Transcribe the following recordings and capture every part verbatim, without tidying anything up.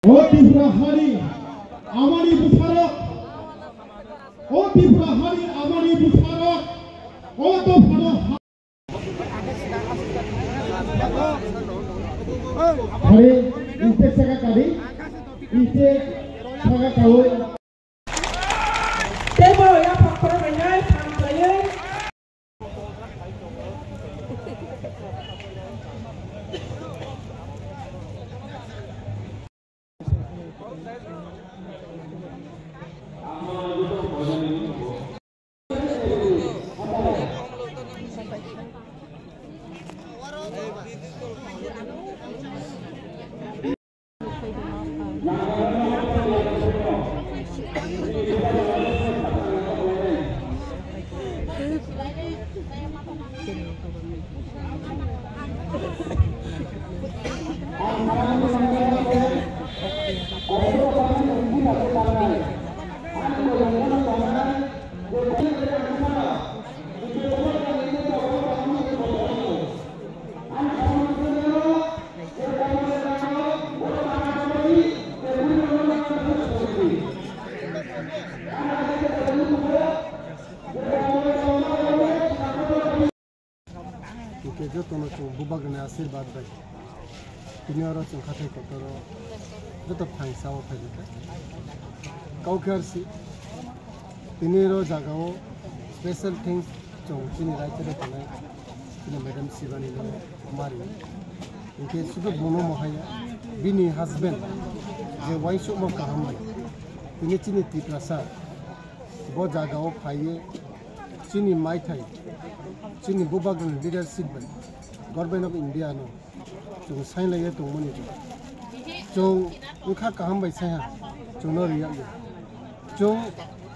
O Tripura hani amani bwsarok, o Tripura hani amani bwsarok, o dophano ha- Hari ite saka kadi, ite saka kawi. Tei borok yaphang khoroknwi nai phan khlaiwi. Hwnkhe jotono chwng bubagrani asirwad bai tini oro chwng khathai kotoro joto phaisa o phaikha. Kaukhe arsi tini oro jagao special thanks chwng chini raitero tongnai chini madam Shivani no mari. Hwnkhe sudu bono mohaya bini husband je uaisukma kaham bai tini chini Tiprasa bo jagao phaiwi chini maithai, chini bubagrani leadership bai Government of India no chwng sainlaiwi tongmani rw. Chwng wngkha kaham bai saiha, chwngno rwya. Chwng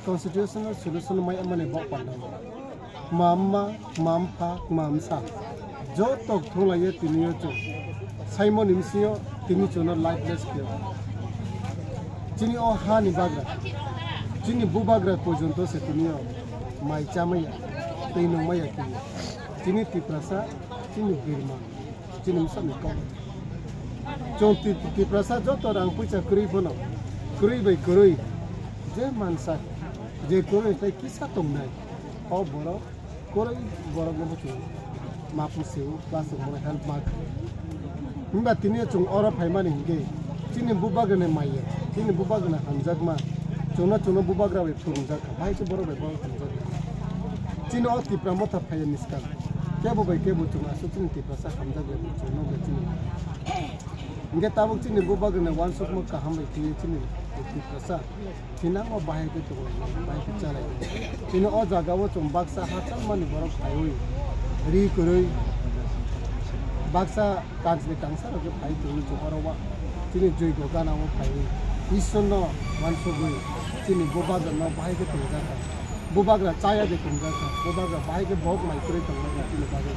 constitutional solution mai mani bok panda. Kma mma, kma mpha, kma msa. Joto thunglaiwi tini o chwng saimoni bisingo tini chwngno lifeless khe. Chini o ha ni bagra, chini bubagra porjonto se tini o mai chamaya, tei nungmaya kini. Chini Tiprasa, chini birma, chini msani kok. Chwng Ti-, Tiprasa joto rang puisa kwrwi bono, kwrwi bai kwrwi, je mansa, je kwrwi tei kisa tongnai, o borok Kwrwi borok no buchung ma pusi o class rok bono help ma kha. Himba tini chwng oro phaimani hinkhe chini bubagrani maya, chini bubagrani hamjakma, chwngno chwngno bubagra bai phwrwngjak kha, bahai khe borok bai borok hamjak kha. Chini o Tipra motha phaiya ni swkang kebo bai kebo chwng aswk chini Tiprasa hamjak bai chwngno bai chini. Hinkhe tabuk chini bubagrani uansukma kaham bai khe chini Tiprasa. Thinango bahai khe tongo, bahai khe chalai. Tini o jaga o chwng baksa hachal mani borok phaiwi ri kwrwi, baksa kanchli kangsa rok khe phai tongwi chwng oro wa. Chini joigo gana o phaiwi Ishwar no wansugwi chini bubagra no bahai khe tongjakha. Bubagra chaya de tongjakha. Bubagra bahai khe bohok mai kwrwi tongmani chini bagwi.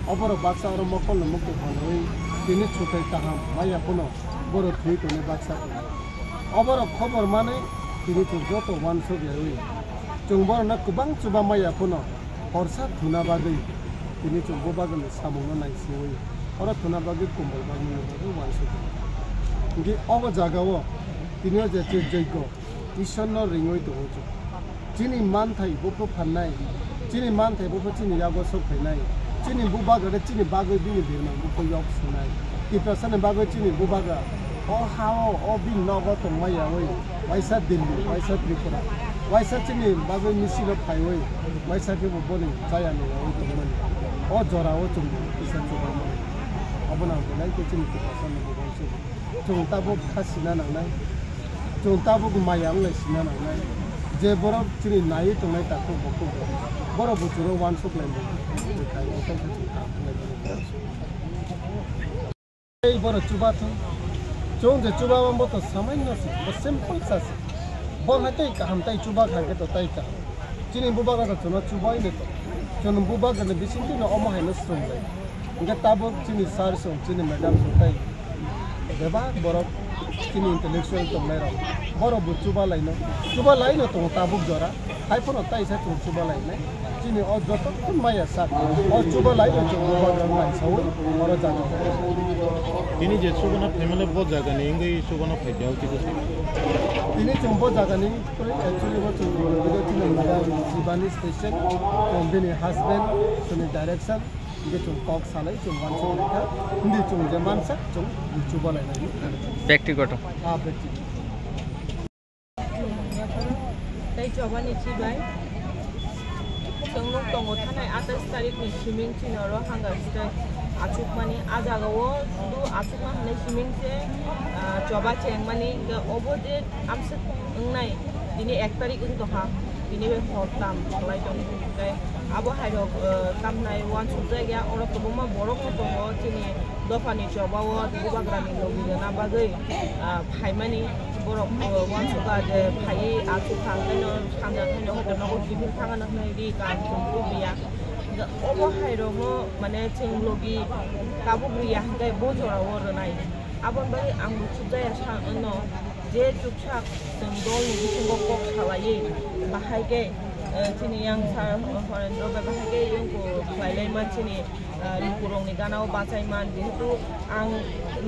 Oborok baksa oro mokol no mukti hwnwi tini chuthai kaham maya phano borok thwi tonwi baksa tongo. Oborok khobor manwi tini chwng joto uansuk yaui chwng borokno kwbang chuba maya phano horsa thuna bagwi tini chwng bubagrani samungno naisiui oro thuna bagwi kumbol bagwi bagwi uansuk. Hinkhe obo jagao tini o je chwng joigo Ishwarno ringwi tongo chwng. Chini manthai buphuru pharnai, chini manthai buphuru chini yago sok phainai, chini bubagra de chini bagwi bini birman buphuru yok sunai. Tiprasani bagwi chini bubagra o ha-o, o bini nogo tongma yaui, waisa Delhi, waisa Tripura, waisa chini bagwi misilo phaiwi, waisa khe bo boni chaya ni yaui tongmani. O jora o chwng bo kisa chubamani. Abono ang belai khe chini Tiprasani bubagra chini. Chwng tabuk kha sina nangnai, chwng tabuk maya wnglai sina nangnai, je borok chini naiwi tongnai takhuk bukhuk rok, borok bo chwngno uansuk lai mano, bwkhai o kaisa chwng kaham khlai mano. Tei borok chuba thung, chwng je chuba mano bo to samaino se, bo simple sa se, bo hai tei kaham tei chuba kha khe to tei kaham. Chini bubagra to chwngno chubai le to, chwng bubagra ni bisingtwi no omo hai no swrwng lai. Hingke tabuk chini sir song, chini madam song tai bebak borok Chini intellectual tongnai rok, borok bo chuba laino, chuba laino tongo tabuk jora, hai phano taisa chwng chuba lainai. Chini o joto maya sak, o chuba laino chwng bubagra naisaui, oro jaga. Tini je chubana phaimale bo jagani wngwi chubana phaikha o kisa se. Tini chwng bo jagani actually bo chwng video chini madam Shivani special, chwng bini husband, chini direction, Hindi chwng kok salai, chwng uansuk laikha, hindi chwng je mansak, chwng chuba lainai. Bektigoto. Ah, bektigoto. Tei chobani chibai. Chwng nuk tongo thanai atais tarikh ni siming chini oro hunger strike achukmani. A jagao sudu achukma hwnwi siming se, ah, choba chengmani, hwnkhe obo je amswk wngnai, tini ek tarikh wng tongkha, tini bai hor tam khlai tongo. Hwnkhe abo hai rok, eh, tamnai uansuk jak ya, oro kwbangma borok no tongo, chini dopha ni choba o bubagra ni logi rwna bagwi, ah, phaimani borok, eh, uansuk kha je phaiwi achuk kha, hwnkhe no sanja hwnkhe no hoito nogo kiphil thang no hwnwi ri ka ang chwng tubu ya. Hwnkhe obo hai rok no mane chwng logi tabuk ri ya hwnkhe bo jora o rwnai. Aboni bagwi ang bo chuk jak ya sa no. Je chuksak chwng dolni bisingo kok salaiwi, bahai khe, eh, chini yang sir Horendro bai bahai khe yungku khlai lai man chini, eh, lukurokni gana o bachai man, jehetu ang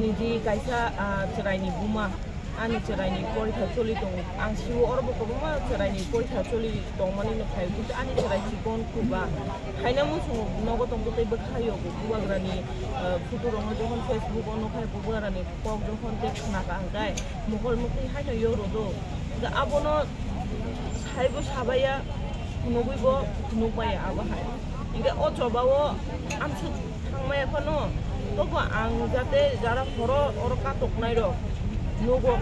niji kaisa, ah, chwraini buma, ani chwraini porikha choli tongo, ang sio oro bo kwbangma chwraini porikha choli tongmani no phaio, kintu ani chwrai chikon kuba, haina muchungo nogo tongtwi tei bwkhai o bo bubagrani, eh, photo rokno jokhon Facebook o nukha bubagrani kok jokhon tei khna ka hwnkhe mokol mukti haino yo rodo. Hwnkhe abono saibo sabaiya, phunugwibo phunukmaya abo hai. Hwnkhe o chobao amswk thangmaya phano, tobo ang jate jara horo oro katoknairok nugo.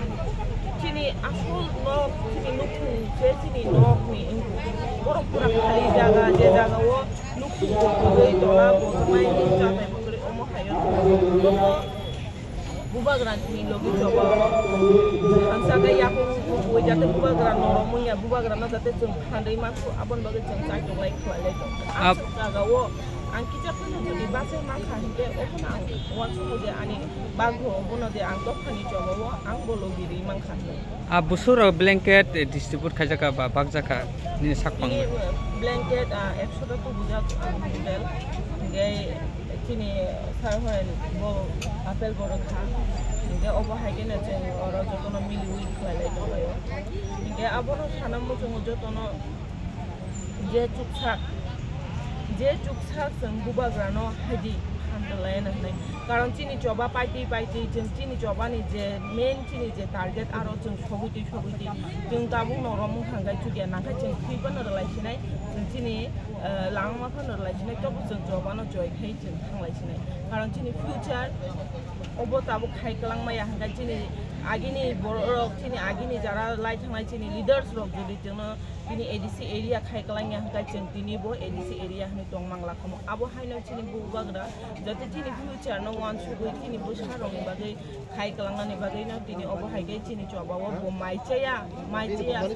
Chini asol nok, chini nukhung se chini nok ni wngkha. Borok pura khali jaga, je jagao nukhung kwrwi tola bo tongnai, chatai bo kwrwi, omo haio. Tobo Bubagra ni logi choba. Ang sa khe yakung kubui jate bubagra norok mungya bubagra no jate chwng phandai ma khu aboni bagwi chwng chaitok lai khwlai lai tong. Ang Ab- chwng jaga o ang kisa phano jodi bachai ma kha hinkhe okhno ang uansukgo je ani bagwi obono je ang dophani choba o ang bo logi ri man kha hinwi. A busuro blanket, eh, distribute khaijak ba bakjak kha nini sak pang. Ini blanket, ah, ekso ta tubujak ang hotel. Hinkhe chini sir hoi bo apple bo rwkha. Hinkhe obo hai kheno chwng oro jotono miliwi khlai lai tonglaio. Hinkhe abono sana muchungo jotono je chuksak, je chuksak chwng bubagrano haidi hamjwk laina hwnwi. Karon chini choba paitwi paitwi chwng chini chobani je main chini je target aro chwng sogwi twi sogwi twi chwng tabuk norok mungkha hwnkhe chukya nangkhe chwng thwi phano rwlai sinai, chwng chini, eh, langma phano rwlai sinai, tobo chwng chobano joy khai chwng thanglai sinai. Karon chini future obo tabuk khai kwlangmaya hwnkhe chini agini borok, chini agini jara lai thangnai chini leaders rok jodi chwngno bini A D C area khai kwlangya hwnkhe chwng tini bo A D C area hwnwi tong mangla khomo. Abo haino chini bubagra jate chini future no uansugwi chini bwsarokni bagwi khai kwlangnani bagwino tini obo hai khe chini chobao bo mai chaya, mai chaya,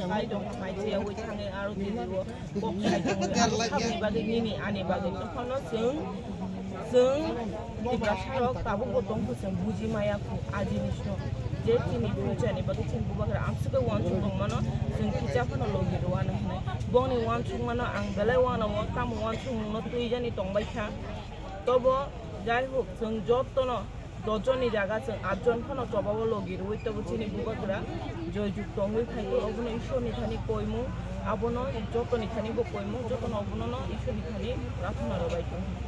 mai dong, mai chaya wi thangwi aro tini bo kok sai tongwi ani sakni bagwi nini ani bagwi tongphano chwng, chwng tiprasarok tabukbo tongkho chwng buji maya kho a jinisno je chini future ni bagwi chini bubagra amswkhe uansuk tongmano chwng kisa phano logi rwano hwnwi bongni uansukmano ang belai uanao tamo uansukmungno twijani tongbaikha. Tobo jai hok chwng jotono dosh jonni jaga chwng at jon phano chobao logi rwui tobo chini bubagra joy juk tongwi phaikhe obono Ishorni thani koimung, abono jotoni thani bo koimung, jotono obono Ishorni thani prathana rwbaikhe.